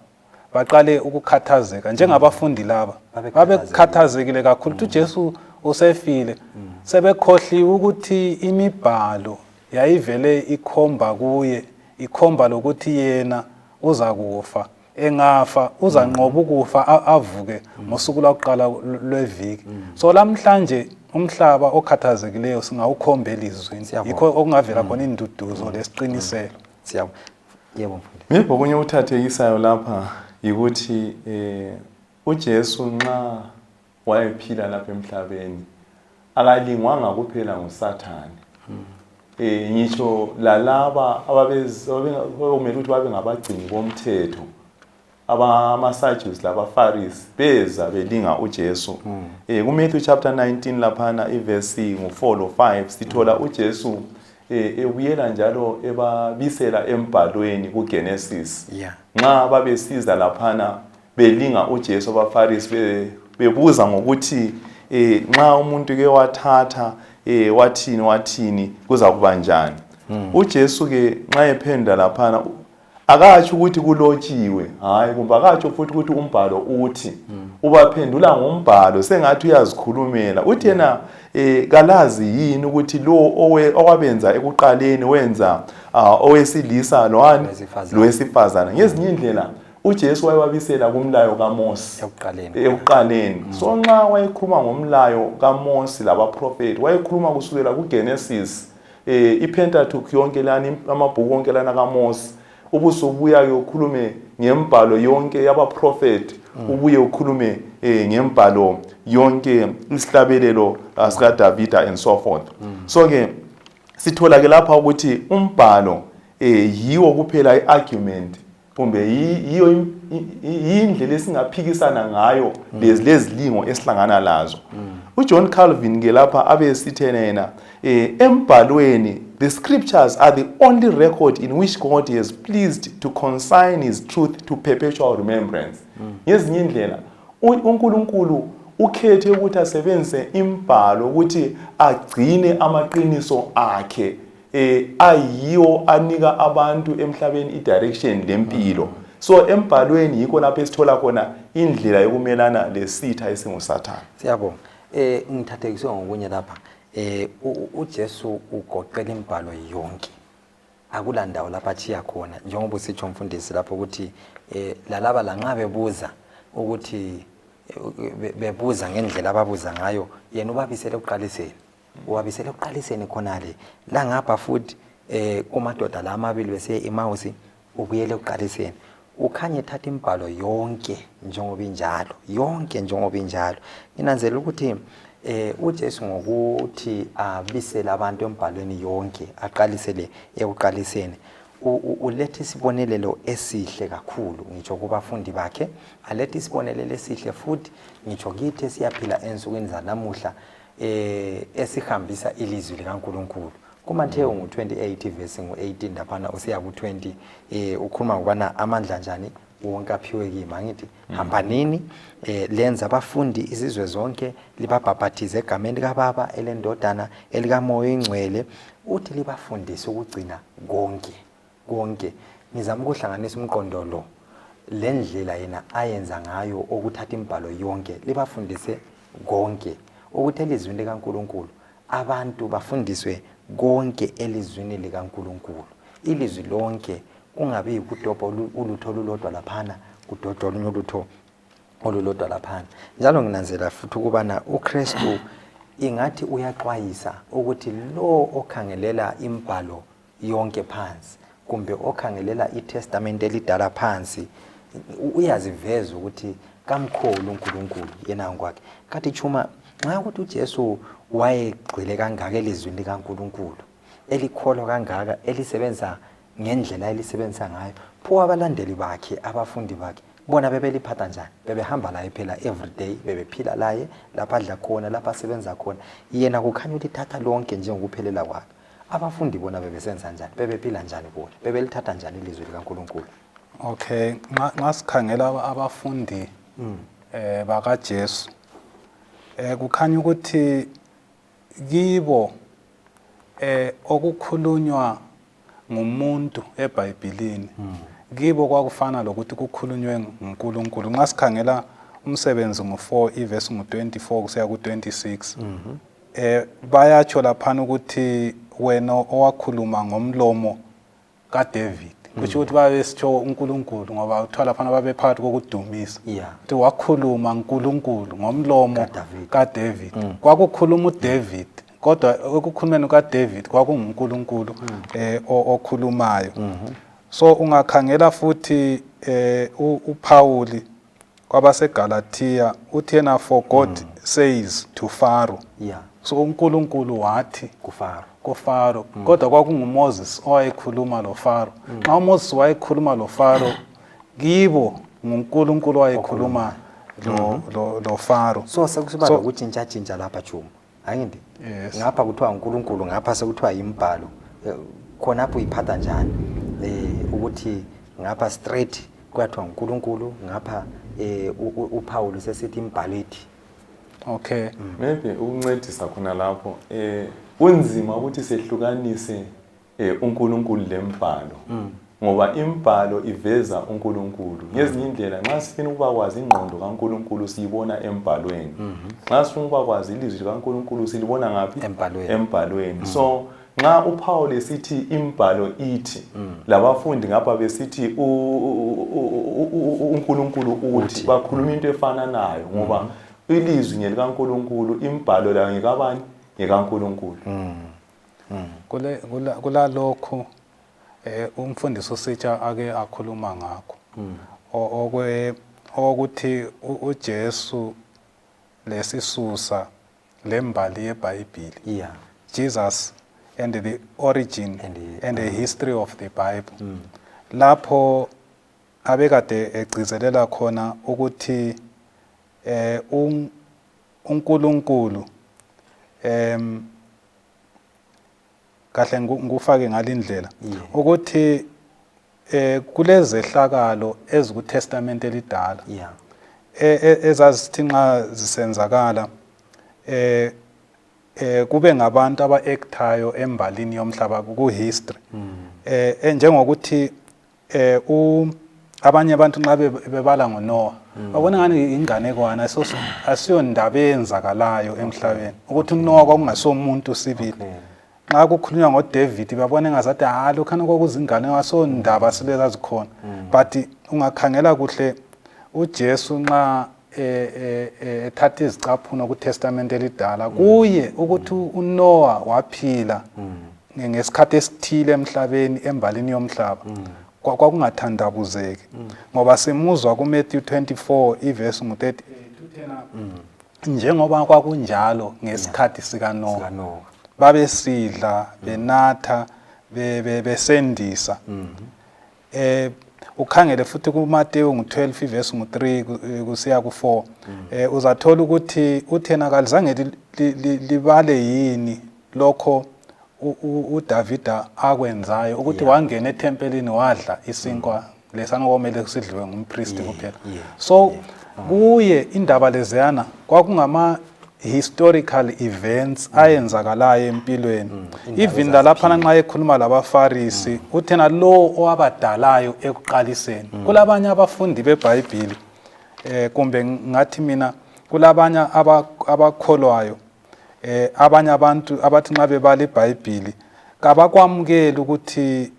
baqale ukukhathazeka njengabafundi laba. Babekhathazekile kakhulu ukuthi uJesu usefile, sebekhohliwe ukuthi imibhalo yayivele ikhomba kuye, ikhomba lokuthi yena uzakufa, engafa uzanqoba ukufa, avuke ngosuku lwakuqala lweviki. So lamhlanje umhlaba okhathazekileyo singawukhomba elizwini. Siyabonga. Yikho okungavela khona induduzo lesiqiniselo. Siyabonga. Yebo, mfundisi. Maybe okunye okuthathekisayo lapha yikuthi uJesu nxa wayephila lapha emhlabeni akalingwanga kuphela nguSathane. Ngitsho lalaba ababekumele ukuthi babe ngabagcini bomthetho, abamaSadusi labaFarisi, beza belinga uJesu. KuMatthew chapter 19 laphana ivesi ngu-4 lo-5 sithola uJesu ebuyela njalo ebabisela embhalweni kuGenesis. Nxa babesiza laphana belinga uJesu abaFarisi bebuza ngokuthi nxa umuntu ke wathatha wathini wathini kuza kuba njani. UJesu ke nxa ephendula laphana akatsho ukuthi kulotshiwe, hayi, kumbe akatsho futhi ukuthi umbhalo uthi. Ubaphendula ngombhalo sengathi uyazikhulumela. Uthi yena kalazi yini ukuthi lo owabenza ekuqaleni wenza owesilisa lowani lowesifazana. Ngezinye indlela uJesu wayewabisela kumlayo kaMosi ekuqaleni. So nxa wayekhuluma ngomlayo kaMosi labaprofeti, wayekhuluma kusukela kuGenesis, iPentateuch yonke lana, amabhuku wonke lana kaMosi, ubusubuya ke ukhulume ngembhalo yonke yabaprofeti, ubuye ukhulume ngembhalo yonke isihlabelelo sika Davida and so forth. So ke sithola ke lapha ukuthi umbhalo yiwo kuphela iargument, kumbe yiyo indlela esingaphikisana ngayo lezi lezilingo esihlangana lazo. UJohn Calvin ke lapha abe sithena yena embhalweni, the scriptures are the only record in which God has pleased to consign his truth to perpetual remembrance. Ngezinye indlela uNkulunkulu ukhethe ukuthi asebenzise imbhalo ukuthi agcine amaqiniso akhe ayiwo anika abantu emhlabeni i-direction lempilo. So embhalweni yikho lapho esithola khona indlela yokumelana lesitha esinguSathane. Siyabonga. Ngithathekiswe ngokunye lapha. UJesu ugoqela imbhalo yonke. Akula ndawo lapha achiya khona, njengoba usitsho mfundisi lapho ukuthi lalaba lanxa bebuza ukuthi bebuza ngendlela ababuza ngayo, yena ubabisele ekuqaliseni. Ubabisele ekuqaliseni khonale. La ngapha futhi kumadoda la amabili besiye eMausi, ubuyele ekuqaliseni. Ukhanye ethatha imbhalo yonke njengoba injalo, yonke njengoba injalo. Nginanzelela ukuthi uJesu ngokuthi abisele abantu embhalweni yonke, aqalisele ekuqaliseni, uletha isibonelelo esihle kakhulu ngitsho kubafundi bakhe, aletha isibonelelo esihle futhi ngitsho kithi esiyaphila ensukwini zanamuhla, esihambisa ilizwi likaNkulunkulu. KuMathewu ngu-28 verse ngu-18 laphana usiya ku-20, ukhuluma ngokubana amandla njani wonke aphiwe kimi. Angithi hambanini lenza abafundi izizwe zonke, libabhaphathize egameni likaBaba, elendodana, elikaMoya oyiNgcwele, uthi libafundise ukugcina konke konke. Ngizama ukuhlanganisa umqondo lo lendlela yena ayenza ngayo okuthatha imbhalo yonke, libafundise konke, ukuthi elizwini likaNkulunkulu abantu bafundiswe konke elizwini likaNkulunkulu, ilizwi lonke, kungabi yikudobha ulutho olulodwa laphana, kudojwa olunye ulutho olulodwa laphana. Njalo nginanzela futhi ukubana uKristu ingathi uyaxwayisa ukuthi lo okhangelela imbhalo yonke phansi, kumbe okhangelela iTestamente elidala phansi, uyaziveza ukuthi kamkhulu uNkulunkulu yena ngokwakhe. Kathi Chuma, nxa ukuthi uJesu wayegxile kangaka elizwini likaNkulunkulu, elikholwa kangaka, elisebenza ngendlela elisebenza ngayo, pho abalandeli bakhe, abafundi bakhe, bona bebeliphatha njani? Bebehamba laye phela everyday, bebephila laye lapha adla khona, lapha asebenza khona, yena kukhanya ulithatha lonke njengokuphelela kwakhe. Abafundi bona bebesenza njani? Bebephila njani bona? Bebelithatha njani ilizwi likaNkulunkulu? Okay, nxa sikhangela abafundi bakaJesu, kukhanya ukuthi kibo okukhulunywa ngumuntu eBhayibhilini, kibo kwakufana lokuthi kukhulunywe nguNkulunkulu. Nxa sikhangela umsebenzi ngu-4 ivesi ngu-24 kusiya ku-26, bayatsho laphana ukuthi wena owakhuluma ngomlomo kaDavid, kusho ukuthi babesitsho uNkulunkulu, ngoba kuthiwa laphana babephakathi kokudumisa, ukuthi wakhuluma uNkulunkulu ngomlomo kaDavid. Kwakukhuluma uDavid, kodwa ekukhulumeni kaDavid kwakunguNkulunkulu okhulumayo. So ungakhangela futhi uPauli kwabaseGalatia uthi yena, for God says to Pharaoh. So uNkulunkulu wathi kuFaro, kuFaro. Kodwa kwakunguMoses owayekhuluma loFaro. Nxa uMoses wayekhuluma loFaro, kibo nguNkulunkulu owayekhuluma lo Faro. So sekusiba lokutshintshatshintsha lapha, Chuma, angithi? Yes. Ngapha kuthiwa uNkulunkulu, ngapha sekuthiwa imbhalo. Khonapho uyiphatha njani ukuthi ngapha straight kuyathiwa uNkulunkulu, ngapha uPaul sesithi imbhalo ithi? Okay. Maybe ukuncedisa khona lapho, kunzima ukuthi sehlukanise uNkulunkulu lembhalo, ngoba imbhalo iveza uNkulunkulu ngezinye indlela. Nxa sifuna ukuba kwazi ingqondo kaNkulunkulu, siyibona embhalweni. Nxa sifuna ukuba kwazi ilizwi likaNkulunkulu, silibona ngaphi? Embhalweni. Embhalweni. So nxa uPaul esithi imbhalo ithi, labafundi ngapha besithi uNkulunkulu uthi, bakhuluma into efananayo, ngoba ilizwi ngelikaNkulunkulu, imbhalo layo ngekabani? NgekaNkulunkulu. Kule kulalokhu umfundisi usitsha ake akhuluma ngakho, okwe okuthi uJesu lesisusa lembali yeBhayibheli, Jesus and the origin and the history of the Bible, lapho abekade egcizelela khona ukuthi uNkulunkulu, kahle ngufake ngalindlela, ukuthi kulezehlakalo ezikuTestament elidala ezazithi nxa zisenzakala kube ngabantu aba-actayo embalini yomhlaba, ku-history, njengokuthi u abanye abantu nxa bebala ngoNoah babona ngani inganekwana, asiyondaba eyenzakalayo emhlabeni, ukuthi uNoah kwakungasomuntu sibili. Nxa kukhulunywa ngoDavid babona engazathi ha lokhana kwakuzingane, asondaba silezazikhona. But ungakhangela kuhle, uJesu nxa ethatha izicaphuno kuTestament elidala kuye ukuthi uNoah waphila ngesikhathi esithile emhlabeni, embalini yomhlaba, kwakungathandabuzeki, ngoba simuzwa kuMatthew 24 ivesi ngu-38 uthena, njengoba kwakunjalo ngesikhathi sikaNoah, sikaNoah, babesidla, benatha, besendisa. Ukhangele futhi kuMateyu ngu-12 ivesi ngu-3 kusiya ku-4, uzathola ukuthi uthena kalizange libale yini lokho uDavida akwenzayo, ukuthi wangena ethempelini wadla isinkwa lesana okumele sidliwe ngumpristi kuphela. So kuye indaba leziyana kwakungama historical events ayenzakalayo empilweni. Indaba Even lalaphana nxa ekhuluma labaFarisi, uthena lo owabadalayo ekuqaliseni. Kulabanye abafundi beBhayibhili, kumbe ngathi mina kulabanye abakholwayo, abanye abantu abathi nxa bebala iBhayibhili kabakwamukeli ukuthi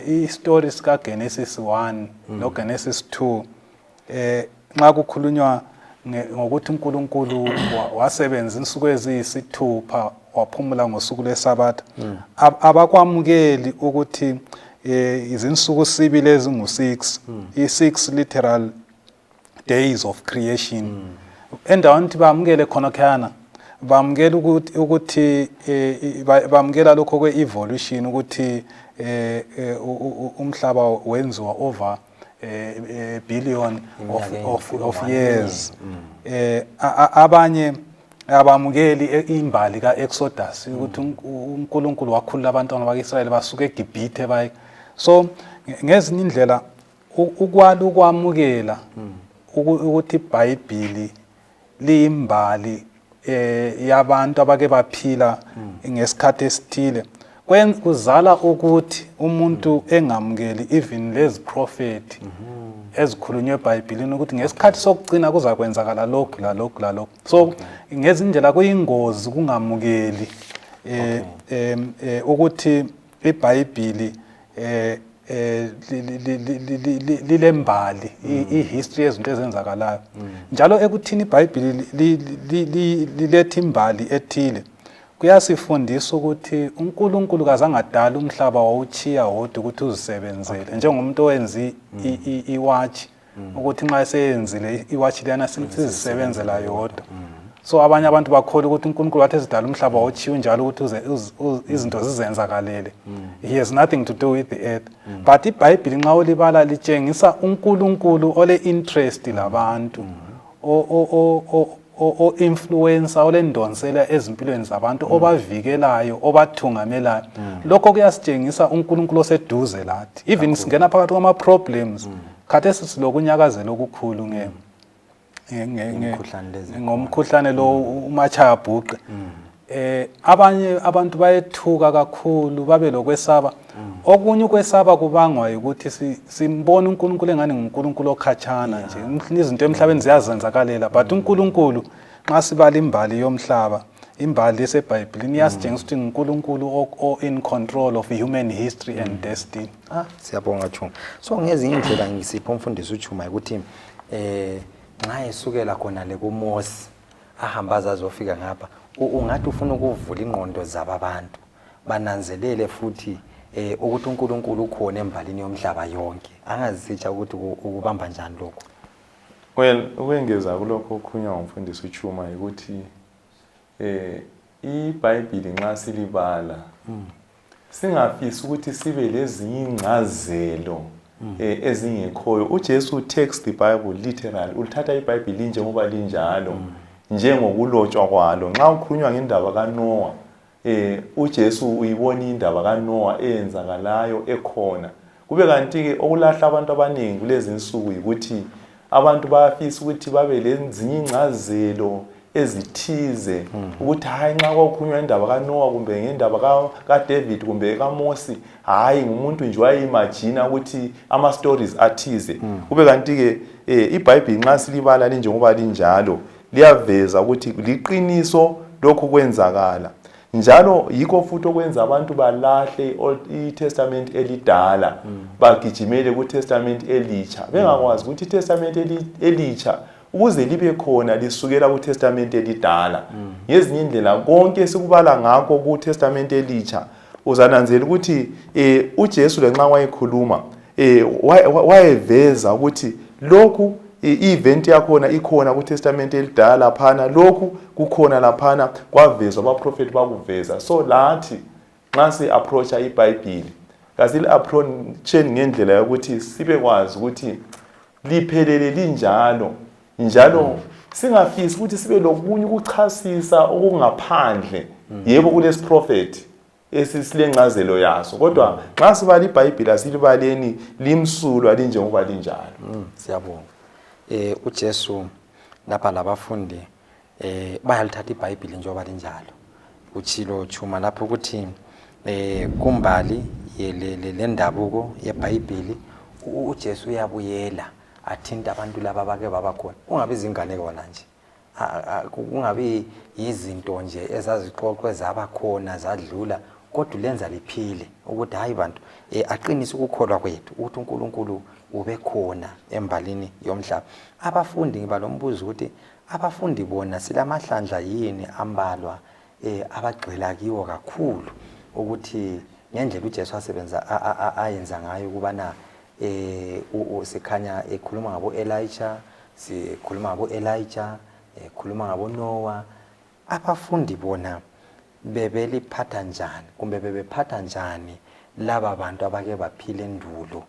i-story sika Genesis 1 no Genesis 2, nxa kukhulunywa ngokuthi uNkulunkulu wasebenza insuku eziyisithupha, waphumula ngosuku lweSabatha, abakwamukeli ukuthi izinsuku sibili ezingu-6, i-6 literal days of creation. Endaweni ukuthi bamukele khona khayana, bamukela ukuthi bamukela lokho kwe-evolution, ukuthi umhlaba wenziwa over billion Iminyaka of eyinkulungwane. years. Abanye abamukeli imbali ka-Exodus, ukuthi uNkulunkulu wakhulula abantwana baka-Israyeli basuka eGibhithe baye. So ngezinye indlela ukwala ukwamukela ukuthi iBhayibhili liyimbali yabantu abake baphila ngesikhathi esithile, kuzala ukuthi umuntu engamukeli even lezi prophet ezikhulunywe eBhayibhilini, ukuthi ngesikhathi sokugcina kuzakwenzakala lokhu lalokhu lalokhu. So ngezindlela kuyingozi kungamukeli ukuthi iBhayibhili lilembali, i-history yezinto ezenzakalayo. Njalo ekuthini iBhayibhili liletha imbali ethile, kuyasifundisa ukuthi uNkulunkulu kazange adala umhlaba wawuchiya wodwa ukuthi uzisebenzele, njengomuntu owenza iwatshi, ukuthi nxa eseyenzile iwatshi leyana sizisebenzela yodwa. So abanye abantu bakholwa ukuthi uNkulunkulu wathi ezidala umhlaba wawutshiya unjalo ukuthi izinto zizenzakalele. He has nothing to do with the earth. But iBhayibhili nxa ulibala litshengisa uNkulunkulu ole interest labantu. O-influencer olendonsela ezimpilweni zabantu, obavikelayo, obathungamelayo. Lokho kuyasitshengisa uNkulunkulu oseduze lathi even singena phakathi kwama-problems. Khathesi silokunyakazela okukhulu Imikhuhlane lezi. Ngomkhuhlane lo umatshaya bhuqe. Abanye abantu bayethuka kakhulu, babe lokwesaba. Okunye ukwesaba kubangwa ukuthi simbona uNkulunkulu engani nguNkulunkulu okhatshana nje. Izinto emhlabeni ziyazenzakalela, but uNkulunkulu, nxa sibala imbali yomhlaba, imbali eseBhayibhelini, iyasitshengisa ukuthi nguNkulunkulu o-in control of human history and destiny. Ah, siyabonga Chuma. So ngezinye indlela ngisipha umfundisi uChuma ukuthi nxa esukela khona le kuMosi ahamba azazofika ngapha, ungathi ufuna ukuvula ingqondo zababantu bananzelele futhi ukuthi uNkulunkulu ukhona embalini yomhlaba yonke. Angazisitsha ukuthi ukubamba njani lokho. Well, ukwengeza kulokho okukhulunywa ngumfundisi uChuma ukuthi iBhayibhili nxa silibala singafisi ukuthi sibe lezinye ingcazelo ezingekhoyo. UJesu takes the Bible literal, ulithatha iBhayibhili linjengoba linjalo, njengokulotshwa kwalo. Nxa ukhulunywa ngendaba kaNoah, uJesu uyibona indaba kaNoah eyenzakalayo ekhona. Kube kanti-ke okulahla abantu abaningi kulezi insuku yikuthi abantu bayafisa ukuthi babe lezinye ingcazelo ezithize, ukuthi hayi, nxa kwakukhulunywa indaba kaNoah kumbe ngendaba kaDavid kumbe kaMosi, hayi, ngumuntu nje wayeyimagina ukuthi ama-stories athize. Kube kanti-ke iBhayibhili nxa silibala linjengoba linjalo, liyaveza ukuthi liqiniso, lokhu kwenzakala njalo. Yikho futhi okwenza abantu balahle iTestament elidala, bagijimele kuTestament elitsha, bengakwazi ukuthi iTestament elitsha ukuze libe khona lisukela kuTestament elidala. Ngezinye indlela, konke esikubala ngakho kuTestament elitsha, uzananzela ukuthi uJesu lenxa wayekhuluma wayeveza ukuthi lokhu i-event yakhona ikhona kuTestament elidala laphana, lokhu kukhona laphana, kwavezwa, abaprofethi bakuveza. So lathi nxa si-approacha iBhayibhili, kasili-approacheni ngendlela yokuthi sibekwazi ukuthi liphelele linjalo, njalo singafisi ukuthi sibe lokunye ukuchasisa okungaphandle. Yebo, kulesiprofethi esisilencazelo yaso, kodwa nxa sibala iBhayibhili, asilibaleni limsulwa linjengoba linjalo. Siyabonga. UJesu lapha labafundi bayalithatha iBhayibheli njengoba linjalo. Uchilo Chuma lapho ukuthi kumbali lendabuko yeBhayibheli, uJesu uyabuyela athinta abantu laba bake baba khona. Kungabi izinganekwana nje. Kungabi yizinto nje ezazixoxwe zaba khona zadlula, kodwa lenza liphile ukuthi hayi bantu, aqinise ukukholwa kwethu ukuthi uNkulunkulu ube khona embalini yomhlaba. Abafundi, ngiba lombuzo ukuthi abafundi bona silamahlandla yini ambalwa abagxila kiwo kakhulu, ukuthi ngendlela uJesu asebenza ayenza ngayo, ukubana sikhanya ekhuluma ngabo Elijah, sikhuluma ngabo Elijah, ekhuluma ngabo Noah, abafundi bona bebeliphatha njani kumbe bebephatha njani laba bantu abake baphila endulo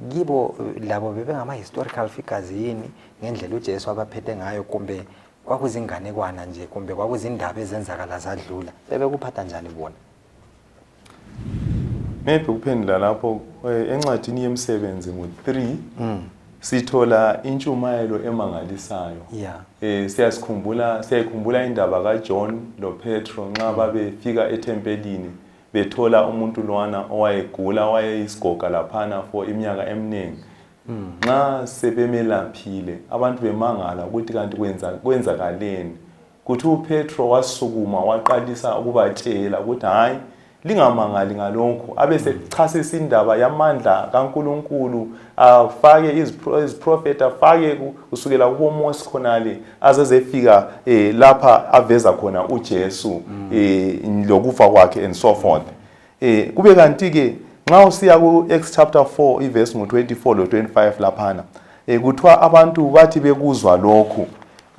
kibo? Labo bebengama historical figures yini ngendlela uJesu abaphethe ngayo, kumbe kwakuzinganekwana nje, kumbe kwakuzindaba ezenzakala zadlula? Bebekuphatha njani bona? Maybe ukuphendula lapho, encwadini yemsebenzi ngo-3 sithola intshumayelo emangalisayo. Siyasikhumbula, siyayikhumbula indaba kaJohn loPetro nxa babefika ethempelini bethola umuntu lwana owayegula, owayeyisigoga laphana for iminyaka eminingi. Nxa sebemelaphile, abantu bemangala ukuthi kanti kwenzakaleni. Kuthi uPetro wasukuma waqalisa ukubatshela ukuthi hayi, lingamangali ngalokhu, abe sechasisa indaba yamandla kaNkulunkulu, afake iziprofethi, afake kusukela kuboMosi khonale azezefika lapha aveza khona uJesu lokufa kwakhe and so forth. Kube kanti-ke nxa usiya ku-Acts chapter 4 ivesi ngo-24 lo-25 laphana, kuthiwa abantu bathi bekuzwa lokhu.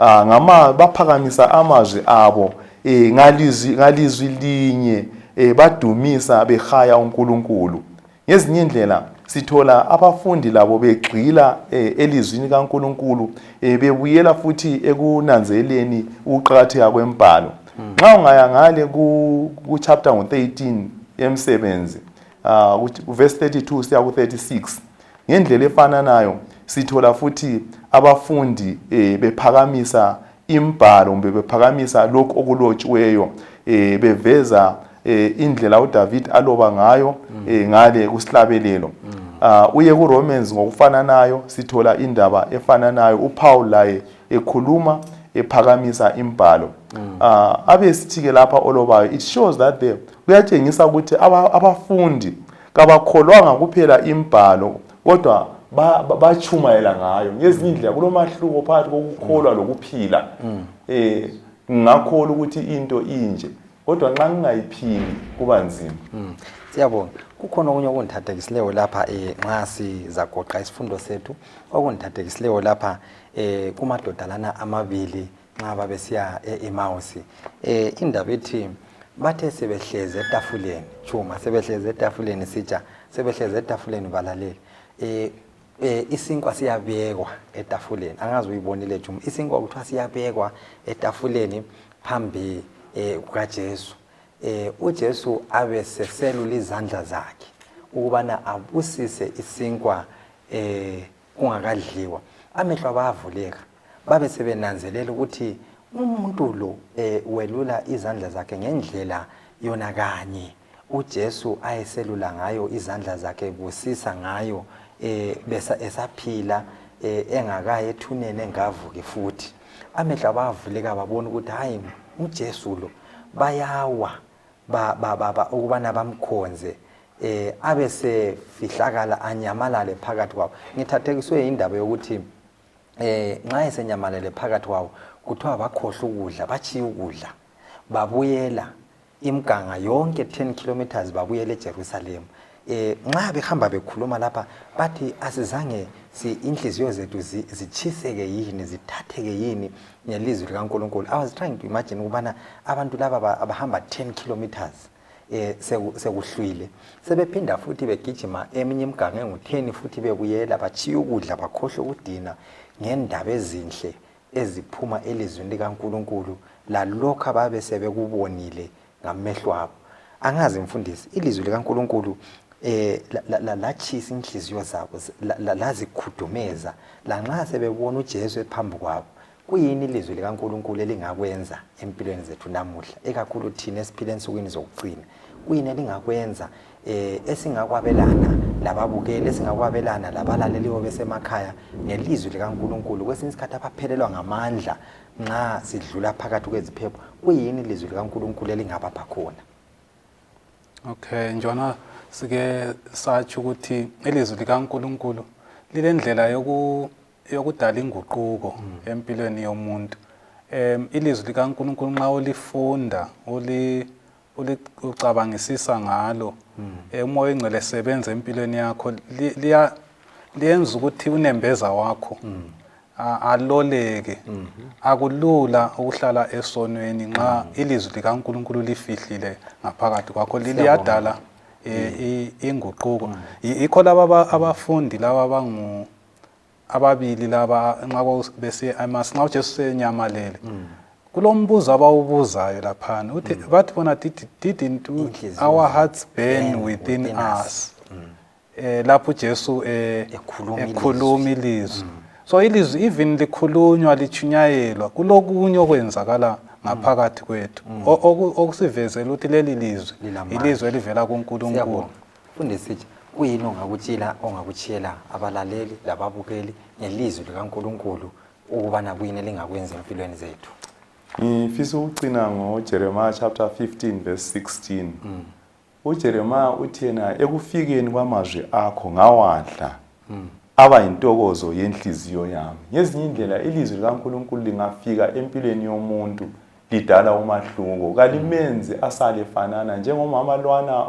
Ngama baphakamisa amazwi abo ngalizwi linye, badumisa behaya uNkulunkulu. Ngezinye indlela sithola abafundi labo begxila elizwini kaNkulunkulu, bebuyela futhi ekunanzeleni ukuqakatheka kwembhalo. Nxa ungaya ngale ku chapter 13 emsebenzi, verse 32 siya ku 36, ngendlela efananayo sithola futhi abafundi bephakamisa imbhalo kumbe bephakamisa lokhu okulotshiweyo, beveza indlela uDavid aloba ngayo ngale kusihlabelelo. Uye kuRomans ngokufananayo sithola indaba efananayo, uPaul laye ekhuluma ephakamisa imbhalo. Abe sithi-ke lapha olobayo, it shows that the kuyatshengisa ukuthi abafundi kabakholwanga kuphela imbhalo, kodwa batshumayela ngayo. Ngezinye indlela kulomahluko phakathi kokukholwa lokuphila. Ngingakholwa ukuthi into inje, kodwa nxa ngingayiphili kuba nzima. Siyabonga. Kukhona okunye okungithathekisileyo lapha, nxa sizagoqa isifundo sethu, okungithathekisileyo lapha kumadoda lana amabili nxa babesiya e-Emmaus. Indaba ethi bathe sebehlezi etafuleni, Chuma, sebehlezi etafuleni sitsha, sebehlezi etafuleni balaleli. Isinkwa siyabekwa etafuleni. Angazi uyibonile Chuma, isinkwa kuthiwa siyabekwa etafuleni phambi kukaJesu. UJesu abe seselula izandla zakhe ukubana abusise isinkwa kungakadliwa. Amehlo abavuleka, babe sebenanzelela ukuthi umuntu lo welula izandla zakhe ngendlela yona kanye uJesu ayeselula ngayo izandla zakhe, busisa ngayo besa esaphila, engakayi ethuneni, engavuki futhi. Amehlo abavuleka, babona ukuthi hayi, uJesu lo. Bayawa ukubana bamkhonze, abe sefihlakala anyamalale phakathi kwabo. Ngithathekiswe indaba yokuthi nxa esenyamalele phakathi kwabo, kuthiwa bakhohlwa ukudla, batshiya ukudla, babuyela imiganga yonke 10 kilometers, babuyela eJerusalem. Nxa behamba bekhuluma lapha bathi asizange si inhliziyo zethu zitshiseke yini, zithatheke yini ngelizwi likaNkulunkulu. I was trying to imagine ukubana abantu laba abahamba 10 kilometers sekuhlwile, sebephinda futhi begijima eminye imiganga engu-10 futhi bebuyela, batshiya ukudla, bakhohlwe ukudina ngendaba ezinhle eziphuma elizwini likaNkulunkulu lalokhu ababe sebekubonile ngamehlo abo. Angazi mfundisi, ilizwi likaNkulunkulu latshisa inhliziyo zabo, lazikhudumeza lanxa sebebona uJesu ephambi kwabo. Kuyini ilizwi likaNkulunkulu elingakwenza empilweni zethu namuhla, ikakhulu thina esiphila ensukwini zokugcina? Kuyini elingakwenza esingakwabelana lababukeli, esingakwabelana labalaleliwo besemakhaya ngelizwi likaNkulunkulu? Kwesinye isikhathi abaphelelwa ngamandla nxa sidlula phakathi kweziphepho, kuyini ilizwi likaNkulunkulu elingabapha khona? Okay, njona sike satsho ukuthi ilizwi likaNkulunkulu lilendlela yokudala inguquko empilweni yomuntu. Ilizwi likaNkulunkulu nxa ulifunda, ucabangisisa ngalo, uMoya oNgcwele esebenza empilweni yakho, liyenza ukuthi unembeza wakho aloleke. Akulula ukuhlala esonweni nxa ilizwi likaNkulunkulu lifihlile ngaphakathi kwakho, liyadala inguquko. Yikho laba abafundi laba bangu ababili laba nxa besiya eMasi, nxa uJesu senyamalele, kulombuzo abawubuzayo laphana, uthi bathi bona, didn't our hearts burn within us lapho uJesu ekhuluma ilizwi? So ilizwi even likhulunywa, lichunyayelwa, kulokunye okwenzakala ngaphakathi kwethu okusivezela ukuthi leli lizwi ilizwi elivela kuNkulunkulu. Mfundisi, kuyini ongakutshila, ongakutshiyela abalaleli lababukeli ngelizwi likaNkulunkulu, ukubana kuyini elingakwenza empilweni zethu? Ngifisa ukucina ngoJeremiah chapter 15 verse 16. UJeremiah uthi yena, ekufikeni kwamazwi akho ngawadla, aba yintokozo yenhliziyo yami. Ngezinye indlela ilizwi likaNkulunkulu lingafika empilweni yomuntu lidala umahluko, kalimenzi asale fanana njengomama lwana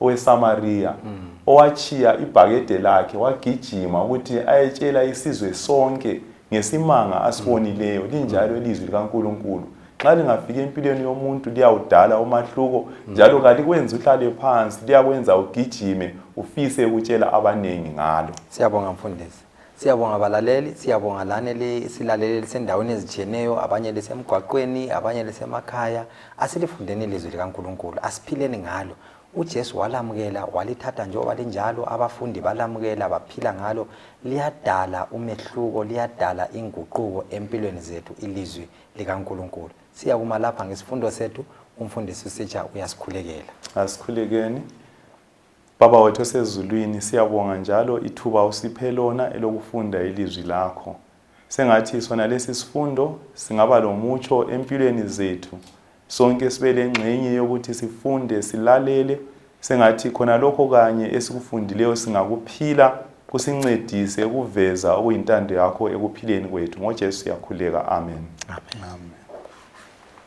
oweSamariya owachiya ibhakede lakhe wagijima ukuthi ayetshela isizwe sonke. Ngesimanga asibonileyo linjalo ilizwi likaNkulunkulu. Nxa lingafika empilweni yomuntu liyawudala umahluko njalo kalikwenzi uhlale phansi, liyakwenza ugijime ufise ukutshela abanengi ngalo. Siyabonga mfundisi. Siyabonga balaleli, siyabonga lani lisilaleli lisendaweni ezitshiyeneyo, abanye lisemgwaqweni, abanye lisemakhaya. Asilifundeni ilizwi likaNkulunkulu, asiphileni ngalo. UJesu walamukela, walithatha njengoba linjalo, abafundi balamukela, baphila ngalo. Liyadala umehluko, liyadala inguquko empilweni zethu ilizwi likaNkulunkulu. Siyakuma lapha ngesifundo sethu, umfundisi uSitsha uyasikhulekela. Asikhulekeni. Baba wethu osezulwini, siyabonga njalo ithuba usiphe lona elokufunda ilizwi lakho. Sengathi sona lesi sifundo singaba lomutsho empilweni zethu. Sonke sibe lengxenye yokuthi sifunde, silalele. Sengathi khona lokho kanye esikufundileyo singakuphila kusincedise ukuveza okuyintando yakho ekuphileni kwethu. NgoJesu siyakhuleka. Amen. Amen. Amen.